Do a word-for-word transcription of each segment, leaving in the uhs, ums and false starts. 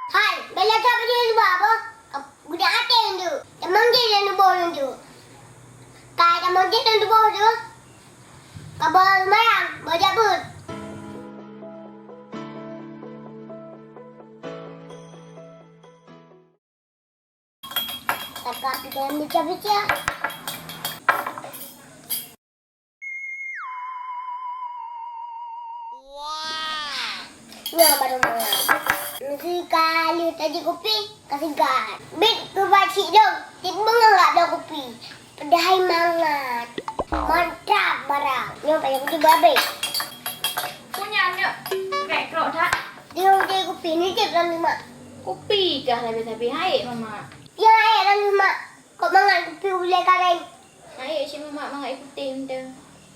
Hai, bela that pajoh sibak boh. Ka budak até nyoe. Tamong jih dan tuboh nyoe. Ka tamong jih dan tuboh tu. Ka boh mayang, boh jabut. Takak pih dalam bica-bica. Nyoe baru mulai. Meusika lheueh tajép kupi, ka sigat. Bit keu bacik dong, tiep beungoh bak bloe kupi. Padahai mangat. Mantap barang. Nyoe payah kupi babeh. Punya aneuk krek-krok that. Dia udah kupi ni cek dalam lima. Kupi kah habis-habis hai, Mama? Ya, hai dalam lima. Kok mangat kupi ulée kareng? Hai, cik mamak mangat ié putéh mantong.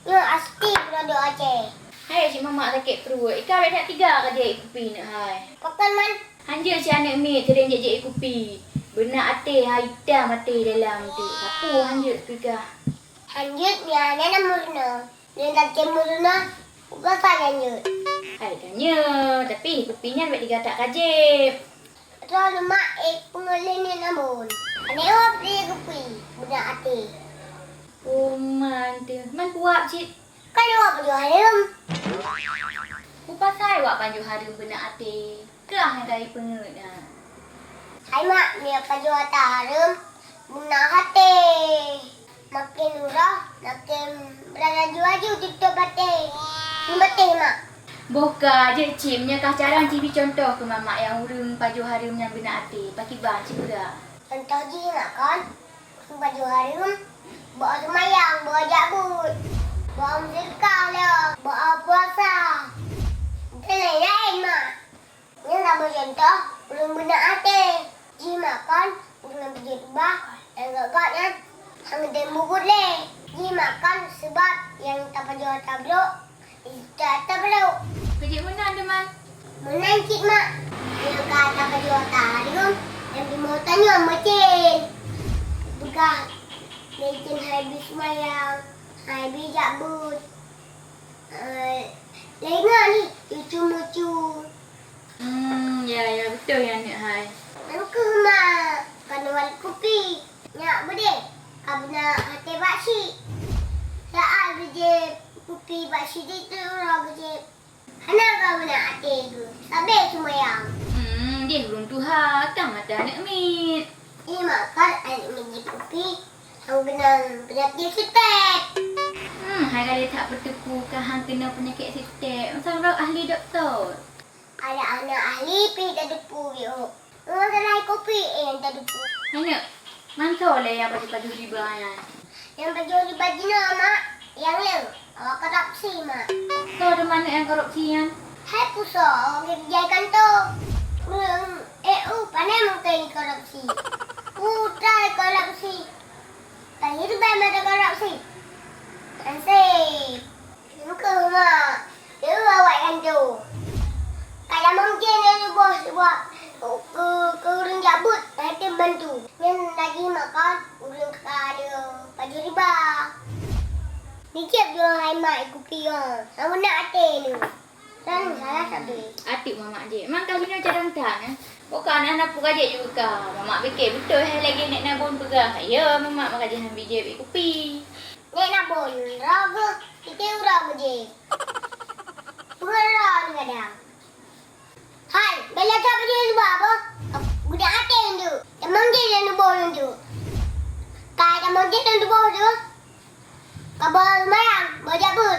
Nyoe asti peurodok Aceh. Hai, cik mamak sakét pruet. Ika bèk that tiga ka jai kupi nyoe hai. Pakon man? Hanjeuet cit aneuk miet sering jai-jai kupi. Beuna até hai itam até dalam tu. Sapeue hanjeuet pih kah? Hanjeuet nyan na meurunoe. Nyan takém meurunoe. Uga sa hanjeuet. Hai, ka nyoe, tapi kupi nyan bèk tiga that ka jép. Droeneuh mak ék peungeuh lé nyoe namun. Aneuk wab lé kupi, beuna até. Oh, man teuh. Man kuwab cit. Kan wab pajoh hareuem. Kupasai wab pajoh hareuem beuna até. Keuh nyang ka ipeungeuet na. Hai mak, nyoe pajoh ata hareuem beuna até. Makin uroe, makin beuralaju-laju tutôp até. Nibak até, Mak. Boh ka jeuet cit, meunyoe kah carông cit bri cuntoh keu mamak nyang ureueng pajoh hareuem nyang beuna até, pakiban cit peugah. Cuntoh jih, Mak, kon. Ureueng pajoh hareuem, bak seumayang, bak jak buet, bak meuseudeukah lom, bak puasa. Dan laén-laén, Mak. Nyan saboh cuntoh ureueng beuna até. Jih makon ureueng nyang pajoh tuba nyang gak-gak nyan hana tem bubuet lé. Jih makon seubab nyang tapajoh ata brok, ata brok. Keujiek meunan, teuma. Meunan cit, Mak. Nyang ka tapajoh ata hareuem, nyang timoh tanyoe meucén. Peugah lé cén hai bi seumayang, hai bi jak buet. Eh, lé ngon ni, cucu-mucu. Hmm, ya, ya, beutôi nyan, Neuk hai. Nyan keuh, Mak, keunoe kupi. Nyak beudeh, ka beuna até bak si. Saát beujép kupi bak si di tu, uroe beujép. Hana ka beuna até geuh, sabe seumayang. Hmm, jih ureueng tuha, kah mata aneuk miet. Ih, Mak, kan aneuk miet jép kupi. Hana keunong peunyakét seutek. Hmm, hai ka lé that peuteupeu ka hana keunong peunyakét seutek. Masa uroe ahli dokto. Ada aneuk ahli pih tateupeu, Mak. Masalah kupi, eh, nyang tateupeu. Aneuk, man soe lé nyang pajoh-pajoh riba nyan? Nyang pajoh riba jinoe, Mak. Nyang le, awak korupsi, Mak. Soe teuma aneuk nyang korupsi nyan? Hai peue soe, awak keureuja di kanto. Ureueng E U pane mungken korupsi. Putra korupsi. Kan itu bai mata korupsi. Nasib. Nyan keuh, Mak. Nyoe awak nyan tu. Ka tamong jén nyoe boh sibak keu, keu ureueng jak buet, hana tem bantu. Nyan lagèe makon ureueng ka ada pajoh riba. Dijép dua hai mak kupi nyoe. Sama nak até nyoe. Dan salah sabe. Até mamak jép. Memang ka jinoe cadang that, eh. Bukan aneuk peue ka jép juga. Mamak pike beutôi hai lagèe nek Nabon peugah. Ya, mamak maka jih han bijép kupi. Nek Nabon, roh geuh, kita uroe beujép. Peue roh ni kadang. Hai, bela that pajoh sibak boh. Budak até nyoe. Tamong jih dan tuboh nyoe. Ka tamong jih dan tuboh tu. Ka boh seumayang, boh jak buet.